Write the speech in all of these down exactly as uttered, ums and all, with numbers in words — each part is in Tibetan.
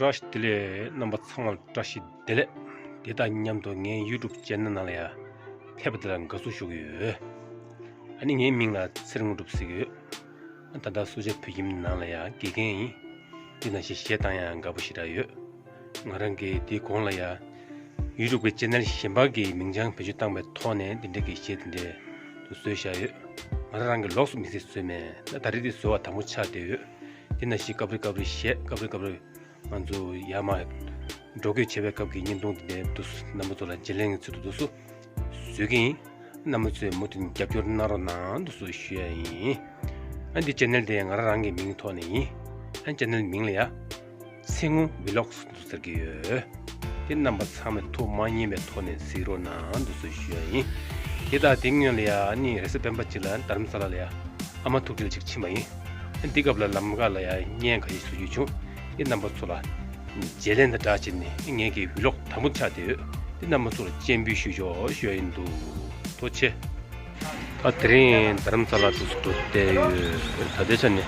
བཀྲ་ཤིས་བདེ་ལེགས། རྣམ་པ་ཚང་མར་བཀྲ་ཤིས་བདེ་ལེགས། དེ་དང་མཉམ་དུ་ངའི་ཡུ་ཊུབ་ཅེ་ནལ་ནང་ལ་ཡང་ཕེབས་པ་དེ་ལ་དགའ་བསུ་ཞུ་གི་ཡོད། ཨ་ནི་ངའི་མིང་ལ་ཚེ་རིང་དངོས་གྲུབ་ཟེར་གྱི་ཡོད། ད་ལྟ་སུ་ཇཱ་བོད་ཁྱིམ་ནང་ལ་ཡང་དགེ་རྒན་ཡིན། དེ་ནང་བཞིན་གཞས་བཏང་ཡང་དགའ་པོ་ཞེ་དྲག་ཡོད། ང་རང་གིས་དེའི་གོང་ལ་ཡང་ཡུ་ཊུབ་ཀྱི་ཅེ་ནལ་གཞན་པ་གི་མིང་བྱང་བེད་སྤྱོད་བཏང་པའི་ཐོག་ནས་འདི་འདྲ་གི་གཞས་འདི་འདྲ་དུ་བཟོས་བཞག་ཡོད། ང་རང་རང་གིས་ལོགས་སུ་མི་ཚེ་བཟོས་མེད། ད་ད་རེས་འདི་བཟོ་བ་དང་པོ་ཆགས་བསྡད་ཡོད། དེ་ནང་བཞིན་སྐབས་རེ་སྐབས་རེ་གཞས་སྐབས་རེ་སྐབས་རེ་ང་ཚོ་ཡར་མར་འགྲོ་སྐྱོད་བྱེད་པའི་སྐབས་ཀྱི་བརྙན་ཐུང་དེ་འདྲའི་འདུག་རྣམ་པ་ཚོ་ལ་བརྗེ་ལེན་གྱི་ཚུལ་དུ་འདུག་སུ་བཟོས་ཀྱི་ཡིན། རྣམ་པ་ཚོས་མུ་མཐུད་རྒྱབ་སྐྱོར་གནང་རོགས་གནང་འདུག་སུ་ཞུ་ཡ་ཡིན། ཨ་འདི་ཅེ་ནལ་དེ་ང་རང་རང་གི་མིང་ཐོག་ནས་ཡིན། ཨ་ཅེ་ནལ་མིང་ལ་ཡ་ཚེ་སྔོན་ཝི་ལོག་སི་འདུག་ཟེར་གྱི་ཡོད། དེ་རྣམ་པ་ཚང་མས་ཐུགས་མ་མཉེས་པའི་ཐོག་ནས་གཟིགས་རོགས་གནང་འདུག་སུ་ཞུ་ཡ་ཡིན། དེ་དང་དེ་སྔོན་ལ་ཡ་ཨ་ནི་རེས་གཟའ་སྤེན་པ་གཅིག་ལ་རྡ་རམ་ས་ལ་ལ་ཡ་ཨ་མ་ཐུག་འཕྲད་ཅིག་ཕྱིན་པ་ཡིན། འདི་སྐབས་ལ་ལམ་ཁ་ལ་ཡང་བརྙན་འགའ་ཞིག་བཟོ་རྒྱུ་བྱུང་། འདི་རྣམ་པ་ཚོ་ལ་བརྗེ་ལེན་དང་སྦྲགས་བྱས་ནས་ངེད་ཀྱི་ཝི་ལོག་དང་པོ་ཆགས་བསྡད་ཡོད། འདི་རྣམ་པ་ཚོ་ལ་སྤྱན་འབུལ་ཞུ་ཆོག་ཞུ་ཡ་ཡིན་འདུག་ཐུགས་རྗེ་ཆེ། ད་དེ་རིང་རྡ་རམ་ས་ལ་དུ་འགྲོ་བསྡད་ཡོད། ད་ལྟའི་ཆ་ནས་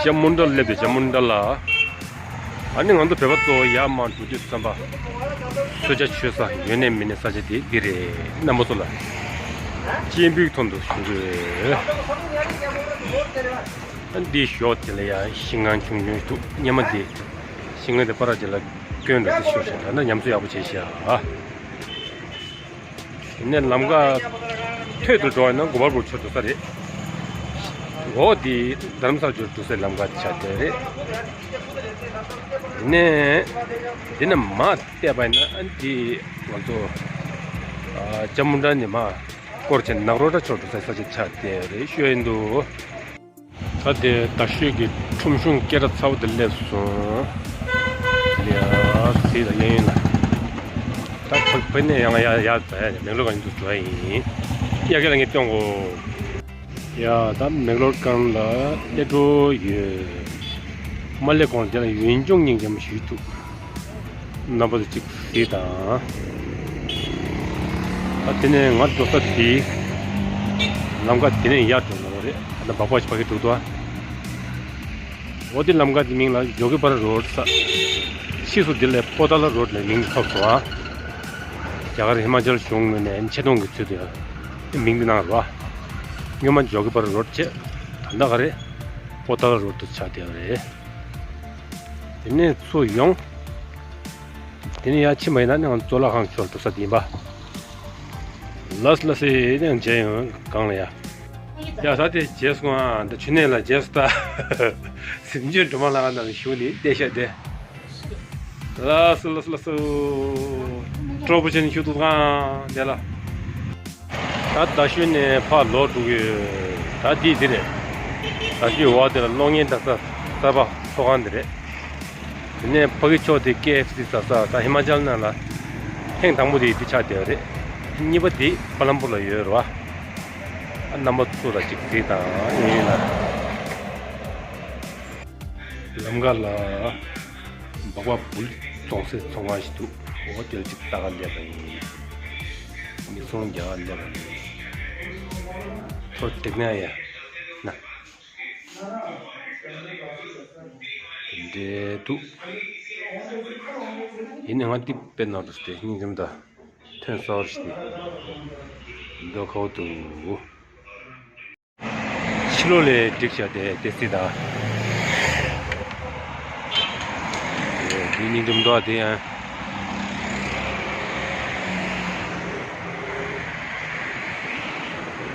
ཅ་མུན་དྲ་སླེབས་ཏེ་ཅ་མུན་དྲ་ལ། ཨ་ནི་ང་ཚོ་བོད་པ་ཚོ་ཡར་མར་འགྲོ་དུས་ཙམ་པ། སུ་ཇཱ་མཆོད་ས་ཡོད་ནའི་མེད་ནའི་ས་ཆ་དེ་འདི་རེད། རྣམ་པ་ཚོ་ལ་སྤྱན་འབུལ་ཐོག་ཏུ་ཞུ་གི་ཡོད། ཨ་འདིའི་ཞོགས་དེ་ལ་ཡང་ཤིང་སྒང་ཆུང་ཆུང་ཞིག་འདུག་སྔོན་མ་འདི་ཤིང་སྒང་དེ་པར་དེ་ལ་བསྐྱོན་འགྲོ་དུས་ཤོར་བཞག་ད་ནི་ཉམས་གསོ་ཡག་པོ་བྱས་ཤག་ཨ། དེ་ནས་ལམ་ཁ་ཐོད་དུ་འགྲོ་བ་ཡིན་ན་གོ་པལ་པུར་ཆོས་འགྲོ་ས་རེད། འོག་འདི་རྡ་རམ་ས་ལ་འགྲོ་སའི་ལམ་ཁ་ཆགས་བསྡད་རེད། དེ་ནས་འདི་ནས་མར་བལྟས་པ་ཡིན་ན་འདི་ང་ཚོ་ཨ་ཅ་མུན་དྲ་ནས་མར་སྐོར་བྱས་ནག་རོ་བྲག་ཕྱོགས་འགྲོ་སའི་ས་ཆ་ཆགས་བསྡད་རེད་ཞུ་ཡ་ཡིན་འདུག་ད་དེ་རྡ་ཤོད་ཀྱི་ཁྲོམ་གཞུང་སྐད་གྲགས་ཚ་བོ་དེ་སླེབས་སོང་། ཡ་ཟིག་ལ་གཡས་གཡོན་ལ། ད་བོད་བོད་ནས་ཡང་ཡ་ཡ་ཛ་ཡ་མེག་ལོར་ག་ཡིན་དུ་འགྲོ་ཡ་ཡིན། ཡ་གི་ལ་ངས་སྟོན་གོ། ཡ་ད་མེག་ལོར་གང་ལ་སླེབས་འགྲོ་ཡོད། མ་སླེབས་གོང་དེ་ལ་ཡུལ་ལྗོངས་སྙིང་རྗེ་མོ་ཞིག་འདུག་རྣམ་པ་ཚོ་གཅིག་གཟིགས་དང་། ཨ་དེ་ནས་ང་འགྲོ་ས་དེ་ལམ་ཁ་དེ་ནས་ཡར་འགྲོ་ནོ་རེད། ཨ་ད་སྦག་སྦག་ཞིག་ཕ་གི་འདུག་ཏོ། འོ་དེ་ལམ་ཁ་དེ་མིང་ལ་ཇོ་གི་པར་རོ་ཌི་ས། ཕྱིས་སུ་དེ་ལ་པོ་ཏཱ་ལ་རོ་ཌི་ལ་མིང་ཐོབ་སོང་ཨ། རྒྱ་གར་ཧི་མ་ཅལ་གཞུང་ངོས་ནས་ཆེ་མཐོང་གི་ཚུལ་དུ་མིང་དེ་གནང་རོ། སྔོན་མ་ཇོ་གི་པར་རོ་ཌི་བྱས། ད་ལྟ་ག་རེ་པོ་ཏཱ་ལ་རོ་ཌི་དུ་ཆགས་བསྡད་པ་རེད། དེ་ནས་ཚུར་ཡོང་། དེ་ནས་ཡར་ཕྱིན་པ་ཡིན་ན་ནི་ང་ཚོ་གཙུག་ལག་ཁང་ཕྱོགས་འགྲོ་ས་དེ་ཡིན་པ། ལགས་ལགས་སེ་ནས་མཇལ་ཡོང་གང་ལ་ཡ། ཡ་ད་དེ་རྗེས་སུ་ང་འདི་ཆུ་ནས་ལ་རྗེས་སུ་ད། གཟིམ་ཆུང་སྒྲོལ་མ་ལགས་ནང་བཞུགས་ནས་བལྟས་ཤག་དེ། ལགས་སོ་ལགས་སོ་ལགས་སོ། སྤྲོ་པོ་བྱས་ནས་བཞུགས་འདུག་གང་དེ་ལ། ད་རྡ་ཤོད་ནས་ཕར་ལོག་འགྲོ་གི་ཡོད། ད་འདི་འདི་རེད། རྡ་ཤོད་འོག་དེ་ལ་གློག་བརྙན་ལྟ་ས་གསར་པ་ཚོགས་ཁང་འདི་རེད། དེ་ནས་ཕ་གི་ཕྱོགས་དེ་ཀེ་ཨེཕ་སི་ཟ་ས། ད་ཧི་མ་ཅལ་ནང་ལ་ཐེངས་དང་པོ་དེ་འདི་ཆགས་བསྡད་པ་རེད། གཉིས་པ་དེ་པ་ལམ་པུར་ལ་ཡོད་རེད་བ། རྣམ་པ་ཚོ་ལ་ཅིག་གཟིགས་དང་ཡིན་ལ། ལམ་ཁ་ལ། སྦག་སྦག་འབུལ་བཙོང་སའི་ཚོང་ཁང་ཞིག་འདུག་འོ་དེ་ལ་ཅིག་ལྟ་ག་སླེབས་པ་ཡིན། མིག་ཟུང་རྒྱག་ག་སླེབས་པ་ཡིན། ཐོ་དེག་ན་ཡ། ན། དེ་འདྲའི་འདུག་ཡིན་ནའི་ང་འདི་དཔེ་ནང་དུ་སྟེ་སྙིང་རྗེ་མོ་དང་ཐོན་གསར་ཞིག་སྟེ་འདོད་ཁ་བོ་འདུག་ཕྱི་ལོགས་ལས་བསྒྲིགས་བྱ་དེ་དེ་སྲིད་ད། དེ་སྙིང་རྗེ་མདོག་དེ་ཡང་།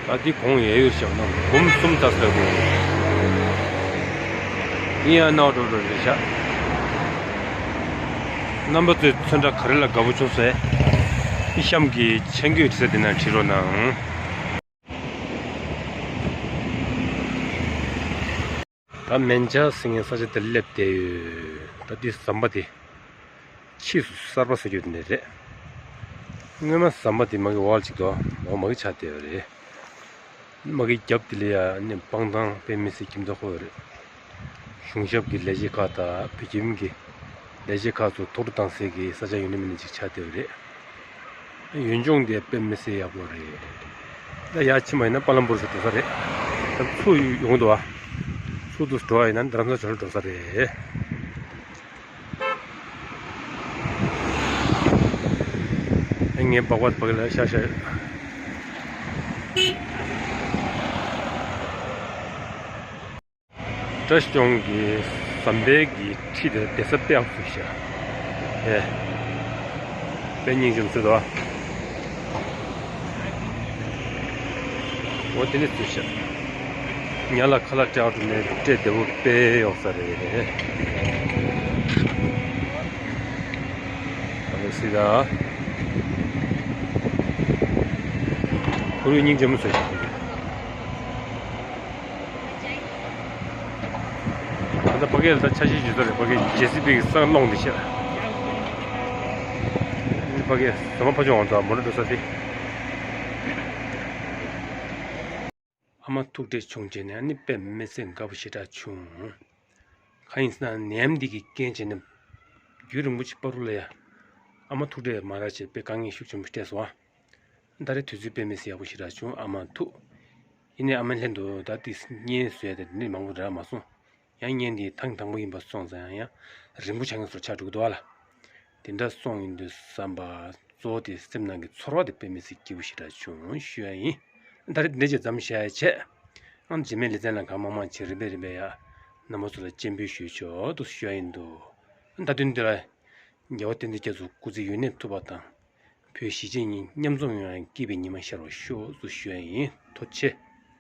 ད་དེ་གོང་ཡས་ཡོད་བཞག་ན་འབུམ་གསུམ་ཙམ་ཟེར་དགོས། ཡིན་ཡང་ནའོ་འགྲོ་འགྲོ་རེད་བཞག་རྣམ་པ་ཚོས་ཚོན་ཁྲ་ག་རེ་ལ་དགའ་པོ་བྱུང་ཟེར། གཤམ་གྱི་ཆ་འགོད་བྲིས་ས་དེ་ན་བྲིས་རོགས་གནང་། ད་མན་ཇ་ཟེར་མཁན་ས་ཆ་དེར་སླེབས་བསྡད་ཡོད། ད་འདི་ཟམ་པ་དེ་ཕྱིས་སུ་གསར་པ་ཟེར་རྒྱུ་དེ་འདྲ་རེད། སྔོན་མ་ཟམ་པ་དེ་མ་གི་འོག་ལ་ཅིག་འདུག་འོག་མ་གི་ཆགས་བསྡད་ཡོད་རེད། མ་གི་རྒྱབ་དེ་ལ་ཡ་ནི་སྤང་ཐང་དཔེ་མི་སྲིད་ཁྱིམ་ཚང་ཁོ་ཡོད་རེད། གཞུང་ཞབས་ཀྱི་ལས་བྱེད་ཁག་དང་བོད་ཁྱིམ་གྱི་ལས་བྱེད་ཁག་ཚོ་ཐུགས་སྤྲོ་བཏང་སའི་གི་ས་ཆ་ཡོད་ན་མེད་ན་ཅིག་ཆགས་བསྡད་ཡོད་རེད། ཡུལ་ལྗོངས་དེ་དཔེ་མི་སྲིད་ཡག་པོ་རེད། ད་ཡར་ཕྱིན་པ་ཡིན་ན་པ་ལམ་པུར་ཟེར་འགྲོ་ས་རེད། ད་ཚུར་ཡོང་འདུག་བ། ཚུར་དུ་འགྲོ་བ་ཡིན་ན་རྡ་རམ་ས་ལ་འགྲོ་ས་རེད། ངའི་སྦག་སྦག་སྦག་ལ་ཤ་ཤ། བཀྲ་ཤིས་ལྗོངས་ཀྱི་ཟམ་པའི་གི་ཁྲི་དེ་བསྡད་ས་དཔེ་ཡག་པོ་བཟོས་ཤག་ཨེ། དཔེ་སྙིང་རྗེ་མོ་བཟོས་འདུག་འོ་དེ་ནས་བཟོས་ཤག་ཉ་ལ་ཁ་ལག་སྤྲད་འགྲོ་ནས་སྤྲད་བདེ་པོ་དཔེ་ཡོད་ས་རེད། ཨ་ལོ་སི་ད། ཁོར་ཡུག་སྙིང་རྗེ་མོ་བཟོས་ཤག་ད་ལྟ་ཕ་གིར་ད་འཆར་གཞི་ཞུ་ས་རེད། ཕ་གིར་ཇེ་སི་པི་གི་ས་སློང་དེ་བྱས། ཕ་གིར་ཟ་མ་ཕ་ཆུང་འོང་ཙང་མོ་ཊ་འགྲོ་ས་དེ། ཨ་མ་ཐུག་འཕྲད་བྱུང་བྱས་ནས་ཨ་ནི་དཔེ་མི་སྲིད་དགའ་པོ་ཞེ་དྲག་བྱུང་། གང་ཡིན་ཟེར་ན་ནད་ཡམས་འདི་གི་རྐྱེན་བྱས་ནས་རྒྱུན་རིང་པོ་ཅིག་བར་དུ་ལ་ཡ། ཨ་མ་ཐུག་འཕྲད་མ་རག་བྱས་དཔེ་དཀའ་ངལ་ཤུགས་ཆེན་པོ་འཕྲད་སོང་ཨ། ད་རེས་དུས་ཚོད་དཔེ་མི་སྲིད་ཡག་པོ་ཞེ་དྲག་བྱུང་ཨ་མ་ཐུག་ཡིན་ནའི་ཨ་མའི་ལྷན་དུ་ད་ཏིས་བརྙན་བཟོས་ཏེ་འདི་ནས་མང་པོ་རག་མ་སོང་། ཡང་བརྙན་འདི་ཐེངས་དང་པོ་ཡིན་པ་སོང་ཙང་ཡང་ཡང་རིང་པོ་ཆགས་མཁན་བཟོ་ཆགས་འགྲོ་གི་འདུག་ཨ་ལ། དེ་འདྲ་སོང་ཡིན་དུས་བསམ་པ་གཙོ་བོ་དེ་སེམས་ནང་གི་ཚོར་བ་དེ་དཔེ་མི་སྲིད་སྐྱིད་པོ་ཞེ་དྲག་བྱུང་ཞུ་ཡ་ཡིན། ད་རེས་འདི་འདྲ་ཅིག་མཚམས་བཞག་ཡ་བྱས། ཨང་རྗེས་མའི་ལེ་ཚན་ལ་གང་མང་མང་བྱེད་རིམ་པས་རིམ་པས་ཡ། རྣམ་པ་ཚོ་ལ་སྤྱན་འབུལ་ཞུས་ཆོག་འདུག་ཞུ་ཡ་ཡིན་འདུག་ད་དུང་འདི་ལ། རྒྱལ་བ་བསྟན་འཛིན་རྒྱ་མཚོ་སྐུ་ཚེ་ཡུན་གནས་ཐུབ་པ་དང་། བོད་གཞིས་བྱེས་གཉིས་མཉམ་འཛོམས་ཡོང་བའི་སྐྱིད་པའི་ཉི་མ་ཤར་བར་ཤོག་ཟེར་ཞུ་ཡ་ཡིན། ཐུགས་རྗེ་ཆེ།